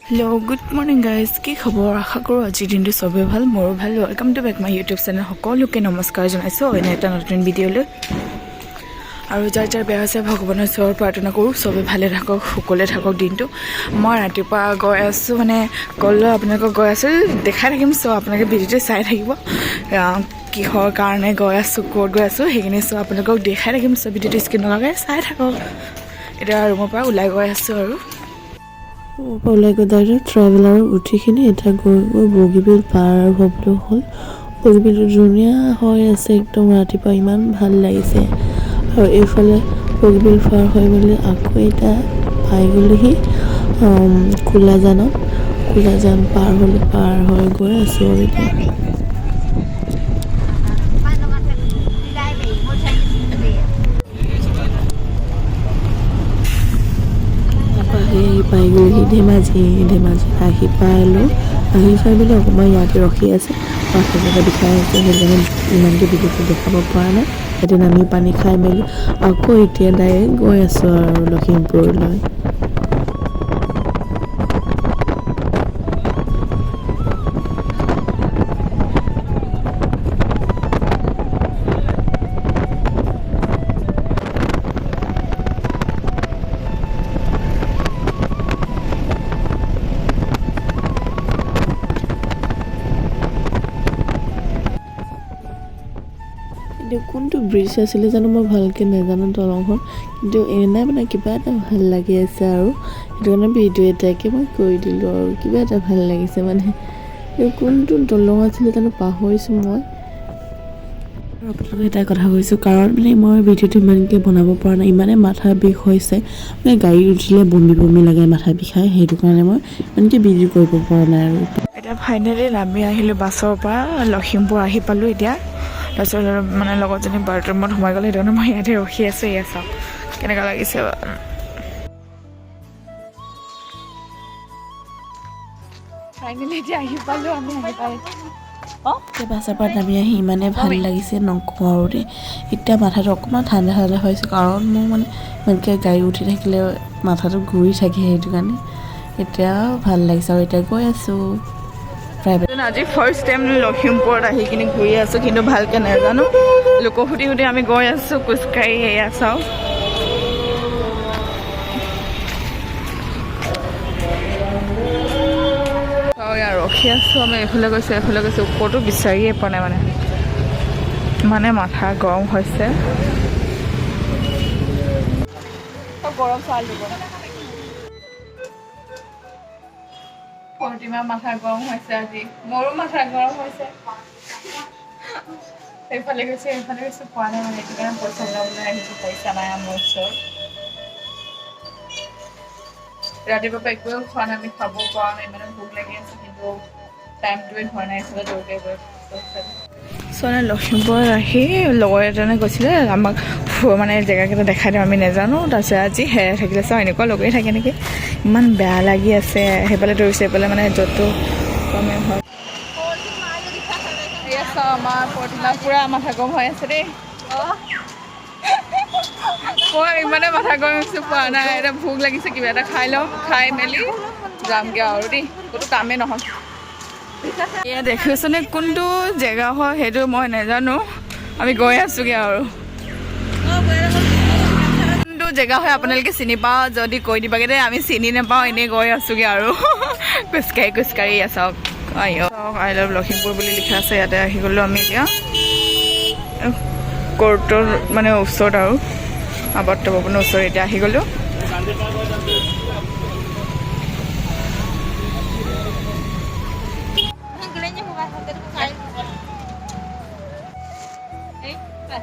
Hello', good morning guys. কি খবৰ? আশা কৰোঁ আজিৰ দিনটো চবেই ভাল, মোৰো ভাল। Welcome to back my YouTube channel. সকলোকে নমস্কাৰ জনাইছোঁ অন্য এটা নতুন ভিডিঅ'লৈ। আৰু যাৰ যাৰ বেয়া হৈছে, ভগৱানৰ ওচৰত প্ৰাৰ্থনা কৰোঁ চবেই ভালে থাকক, সকলোৱে থাকক দিনটো। মই ৰাতিপুৱা গৈ আছোঁ, মানে ক'লৈ আপোনালোকক গৈ আছোঁ দেখাই থাকিম। চ' আপোনালোকে ভিডিঅ'টো চাই থাকিব। কিহৰ কাৰণে গৈ আছোঁ, ক'ত গৈ আছোঁ, সেইখিনি চ' আপোনালোকক দেখাই থাকিম। চ' ভিডিঅ'টো স্কিপ নকৰাকৈ চাই থাকক। এতিয়া ৰুমৰ পৰা ওলাই গৈ আছোঁ আৰু ৰুমৰ পৰা ওলাই গৈ ডাইৰেক্ট ট্ৰেভেলাৰত উঠি কিনি এতিয়া গৈ গৈ বগীবিল পাৰ হ'বলৈ হ'ল। বগীবিলটো ধুনীয়া হৈ আছে একদম, ৰাতিপুৱা ইমান ভাল লাগিছে। আৰু এইফালে বগীবিল পাৰ হৈ মেলি আকৌ এতিয়া পাই গ'লোহি কোলাজানত। কোলাজান পাৰ হ'লোঁ, পাৰ হৈ গৈ আছোঁ আৰু এতিয়া। তাৰপৰা আহি আহি পাই গ'লোহি ধেমাজি। ধেমাজিত আহি পালোঁ। আহি পাই মেলি অকণমান ইয়াতে ৰখি আছে, মাথা চাথা বিষাই আছে, সেইকাৰণে ইমানকৈ ভিডিঅ'টো দেখাব পৰা নাই। এতিয়া নামি পানী খাই মেলি আকৌ এতিয়া ডাইৰেক্ট গৈ আছোঁ আৰু লখিমপুৰলৈ। কিন্তু কোনটো ব্ৰিজ আছিলে জানো, মই ভালকৈ নাজানো দলংখন। কিন্তু এনে মানে কিবা এটা ভাল লাগি আছে আৰু সেইটো কাৰণে ভিডিঅ' এটাকে মই কৰি দিলোঁ আৰু কিবা এটা ভাল লাগিছে। মানে এই কোনটো দলং আছিলে জানো, পাহৰিছোঁ মই। আৰু আপোনালোকক এটা কথা কৈছোঁ, কাৰণ মানে মই ভিডিঅ'টো ইমানকৈ বনাব পৰা নাই, ইমানে মাথা বিষ হৈছে, মানে গাড়ীত উঠিলে বমি বমি লাগে, মাথা বিষায়, সেইটো কাৰণে মই ইমানকৈ ভিডিঅ' কৰিব পৰা নাই আৰু। এতিয়া ফাইনেলি নামি আহিলোঁ বাছৰ পৰা, লখিমপুৰ আহি পালোঁ এতিয়া। তাৰপিছত মানে লগৰজনী বাথৰুমত সোমাই গ'ল, সেইটো কাৰণে মই ইয়াতে ৰখি আছোঁ। এয়া চাওক কেনেকুৱা লাগিছে। ফাইনেলি এতিয়া আহি পালোঁ আমি, আহি পাই এতিয়া বাছৰ পৰা নামি আহি ইমানেই ভাল লাগিছে, নকওঁ আৰু দেই। এতিয়া মাথাটো অকণমান ঠাণ্ডা ঠাণ্ডা হৈছে, কাৰণ মোৰ মানে ইমানকৈ গাড়ী উঠি থাকিলে মাথাটো ঘূৰি থাকে, সেইটো কাৰণে এতিয়া ভাল লাগিছে আৰু এতিয়া গৈ আছোঁ প্ৰাইভেট। আজি ফাৰ্ষ্ট টাইম লখিমপুৰত আহি কিনি ঘূৰি আছোঁ, কিন্তু ভালকৈ নাজানো। লোকক সুধি সুধি আমি গৈ আছোঁ খোজকাঢ়ি। এয়া চাওক। চাওক, ইয়াত ৰখি আছোঁ আমি। এইফালে গৈছোঁ, এইফালে গৈছোঁ, ক'তো বিচাৰিয়ে পোৱা নাই। মানে মানে মাথা গৰম হৈছে। গৰম চাল দিব। প্ৰতিমা মাথা গৰম হৈছে আজি, মোৰো মাথা গৰম হৈছে। এইফালে গৈছে, এইফালে গৈছে, পোৱা নাই। মানে সেইটো কাৰণে পইচা ওলাবলৈ আহিছোঁ, পইচা নাই আমাৰ ওচৰত। ৰাতিপুৱাৰ পৰা একোৱে খোৱা নাই আমি, খাব পৰা নাই, মানে ভোক লাগি আছে, কিন্তু টাইমটোৱে হোৱা নাই। এইফালে দৌৰকে গৈ চ' মানে লখিমপুৰত আহি লগৰ এজনে কৈছিলে আমাক মানে জেগাকেইটা দেখাই দিম, আমি নাজানো। তাৰপিছত আজি হেৰাই থাকিলে। চাওঁ, এনেকুৱা লগেই থাকে নেকি? ইমান বেয়া লাগি আছে। সেইফালে দৌৰিছে, এইফালে মানে য'তো কমে হয়। এয়া চাওঁ, আমাৰ প্ৰতিমা পূৰা মাথা গৰম হৈ আছে দেই। মই ইমানে মাথা গৰম হৈছে, পোৱা নাই। এতিয়া ভোক লাগিছে, কিবা এটা খাই লওঁ, খাই মেলি যামগৈ আৰু দেই, ক'তো কামেই নহয়। এয়া দেখিছেনে, কোনটো জেগা হয় সেইটো মই নাজানো। আমি গৈ আছোগৈ আৰু কোনটো জেগা হয় আপোনালোকে চিনি পাওঁ যদি কৈ দিবাগৈ দেই। আমি চিনি নাপাওঁ, এনেই গৈ আছোগৈ আৰু খোজকাঢ়ি খোজকাঢ়ি। চাওক, চাওক, "I love Lakhimpur" বুলি লিখা আছে। ইয়াতে আহি গ'লোঁ আমি এতিয়া কোৰ্টৰ মানে ওচৰত আৰু আৱৰ্ত ভৱনৰ ওচৰত এতিয়া আহি গ'লোঁ।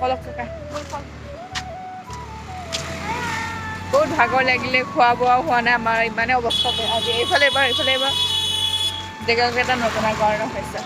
ব'লক কাকা। বহুত ভাগৰ লাগিলে, খোৱা বোৱাও হোৱা নাই আমাৰ, ইমানেই অৱস্থা বেয়া আজি। এইফালে এবাৰ, এইফালে এবাৰ, জেগাকেইটা নজনাৰ কাৰণে হৈছে।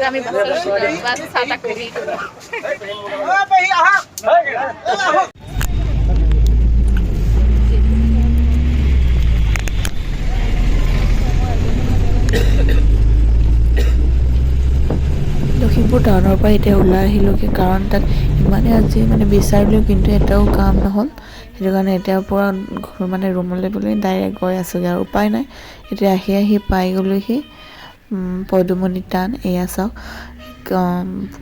আমি আমি বাছত বাছ চাহ তাহ কৰি। লখিমপুৰ টাউনৰ পৰা এতিয়া ওলাই আহিলোঁগৈ, কাৰণ তাত ইমানেই আজি মানে বিচাৰিলোঁ, কিন্তু এটাও কাম নহ'ল। সেইটো কাৰণে এতিয়াৰ পৰা ঘৰ মানে ৰুমলৈ বুলি ডাইৰেক্ট গৈ আছোঁগৈ আৰু উপায় নাই। এতিয়া আহি আহি পাই গ'লোহি পদুমণি থান। এয়া চাওক,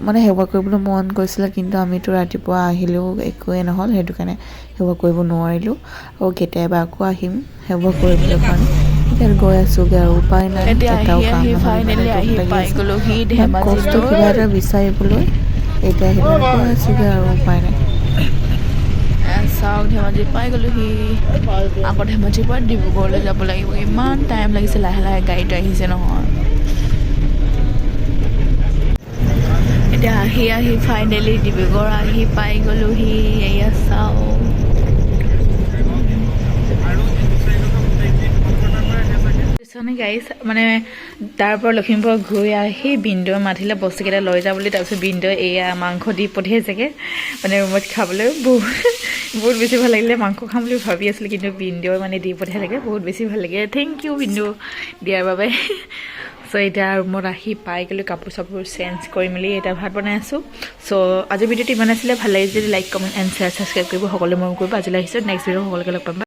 মানে সেৱা কৰিবলৈ মন গৈছিলে, কিন্তু আমিতো ৰাতিপুৱা আহিলেও একোৱেই নহ'ল, সেইটো কাৰণে সেৱা কৰিব নোৱাৰিলোঁ। আৰু কেতিয়াবা আকৌ আহিম সেৱা কৰিবলৈ কাৰণে। এতিয়া গৈ আছোঁগৈ আৰু উপায় নাই। এতিয়া এটাও আহি কাম আহি নহ'ল, ইমানে ফাইনেলি দুখ আহি লাগি পাই আছে। গ'লোহি ইমান কষ্ট ধেমাজিলৈ। কিবা এটা বিচাৰিবলৈ। এতিয়া সেইকাৰণে গৈ আছোঁগৈ আৰু উপায় নাই। চাওক, ধেমাজি পাই গ'লোহি। আকৌ ধেমাজিৰ পৰা ডিব্ৰুগড়লৈ যাব লাগিব। ইমান টাইম লাগিছে, লাহে লাহে গাড়ীটো আহিছে নহয়। এতিয়া আহি আহি ফাইনেলি ডিব্ৰুগড় আহি পাই গ'লোহি। এয়া চাওক। গাইজ, মানে তাৰ পৰা লখিমপুৰ ঘূৰি আহি বিন্দুৱে মাতিলে বস্তুকেইটা লৈ যা বুলি। তাৰপিছত বিন্দুৱে এয়া মাংস দি পঠিয়াইছেগৈ মানে ৰুমত খাবলৈ। বহুত বহুত বেছি ভাল লাগিলে। মাংস খাম বুলি ভাবি আছিলোঁ, কিন্তু বিন্দুৱে মানে দি পঠিয়ালেগৈ। বহুত বেছি ভাল লাগিলে। Thank U বিন্দু দিয়াৰ বাবে। চ' এতিয়া ৰুমত আহি পাই গ'লোঁ। কাপোৰ চাপোৰ চেঞ্জ কৰি মেলি এতিয়া ভাত বনাই আছোঁ। চ' আজিৰ ভিডিঅ'টো ইমান আছিলে। ভাল লাগিছে যদি like, comment and share, subscribe কৰিব। সকলোৱে মৰম কৰিব। আজিলৈ আহিছোঁ, নেক্সট ভিডিঅ' সকলোকে লগ পাম।